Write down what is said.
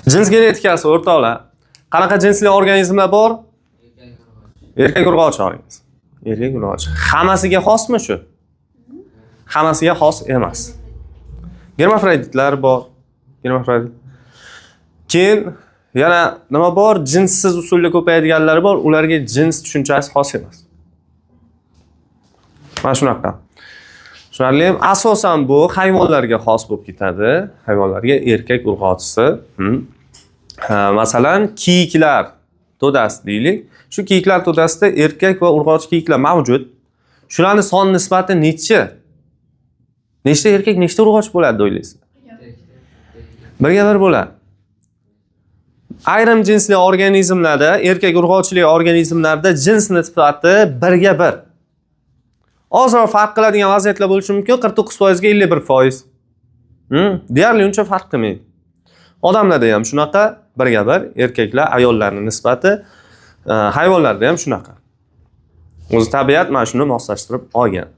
Jins genetikasi, o'rtoqlar. Qanaqa jinsli organizmlar bor? Erkak urg'ochi organizm. Erkak urg'ochi. Hammasiga xosmi shu? Hammasiga xos emas. Germafroditlar bor. Germafrodit. Keyin yana nima bor? Jinssiz usulda ko'payadiganlar bor. Ularga jins tushunchasi xos emas. Mana shunaqa. Tushunarlimi? Asosan bu hayvonlarga xos bo'lib ketadi. Hayvonlarga erkak urg'ochisi. Ha, masalan, kiyiklar to'dasi deylik. Shu kiyiklar to'dasida erkak va urg'ochi kiyiklar mavjud. Shularni son nisbati nechi? Nechta erkak, nechta urg'ochi bo'ladi o'ylaysiz? 1:1 bo'ladi. Ayrim jinsli organizmlarda, erkak urg'ochili organizmlarda jins nisbati 1:1. Ozroq farq qiladigan vaziyatlar bo'lishi mumkin, 49% ga 51%. Deyarli uncha farq qilmaydi. Odamlarda ham shunaqa 1:1 erkaklar, ayollarning nisbati, hayvonlarda ham shunaqa. O'zi tabiat mana shuni moslashtirib olgan.